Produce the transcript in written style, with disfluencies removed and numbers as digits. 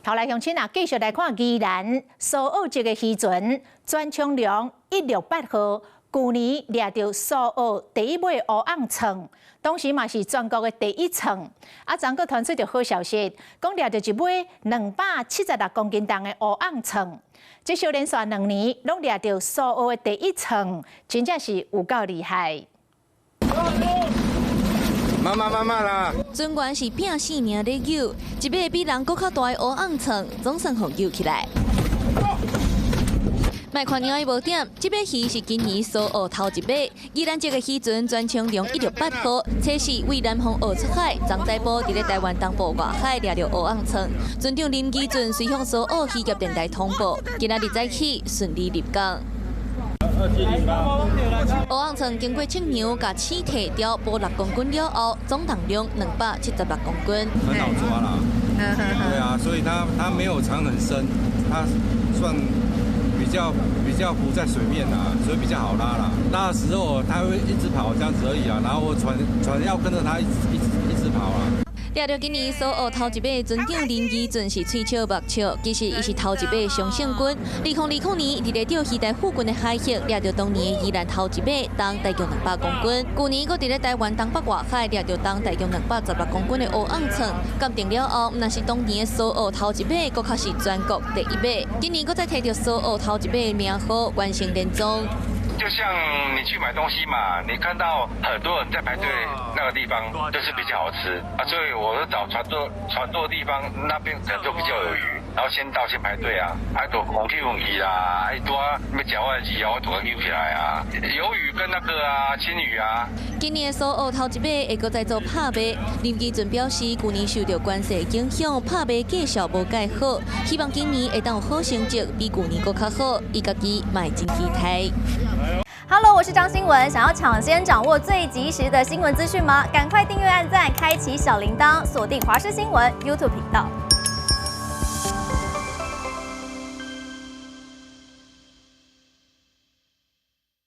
頭來鄉親啊，繼續來看宜蘭蘇澳籍的漁船全昌隆168號，舊年掠著蘇澳第一尾烏甕鯆，當時嘛是全國的第一鯆。啊，昨閣傳出著好消息，講掠著一尾276公斤重的烏甕鯆。這小連續2年攏掠著蘇澳的第一鯆，真正是有夠厲害。慢慢慢慢啦！船員是拼性命咧救，一尾比人閣較大的烏甕鯆，總算予救起來。莫看爾伊無點，這尾魚是今年蘇澳頭一尾。宜蘭這个漁船全昌隆168號，測試為南方澳出海，昨載晡佇咧台灣東部外海掠著烏甕鯆。船長林基俊隨向蘇澳漁業電台通報，今仔日早起順利入港。烏甕鯆經過測量，共刺提掉補6公斤了後，總重量276公斤。很好抓啦，對啊，所以它沒有藏很深，它算比較浮在水面啊，所以比較好拉啦。拉的時候它會一直跑這樣子而已啊，然後船要跟着它一直一直一直跑啊。掠著今年蘇澳頭一尾，船長林基俊是喙笑目笑，其實伊是頭一尾常勝軍。2020年，佇咧釣魚台附近的海域掠著當年宜蘭頭一尾，重大約200公斤。舊年閣佇咧台灣東北外海掠著重大約216公斤的烏甕鯆，鑑定了後，毋但是當年的蘇澳頭一尾，閣較是全國第一尾。今年閣再提著蘇澳頭一尾名號，完成連莊。就像你去買東西嘛，你看到很多人在排隊，那個地方就是比較好吃啊，所以我就找船多的地方，那邊可能就比較有魚，然後先到先排隊啊，還都紅氣紅氣啦，還多欲食我的魚啊，我都會揪起來啊，魷魚跟那個啊青魚啊。今年蘇澳頭一尾會閣再做拍賣，林基俊表示，舊年受著關稅影響，拍賣價數無蓋好，希望今年會當有好成績，比舊年閣較好，伊家己嘛會真期待。 Hello，我是張新文。想要搶先掌握最及時的新聞資訊嗎？趕快訂閱、按讚、開啟小鈴鐺，鎖定華視新聞 YouTube 頻道。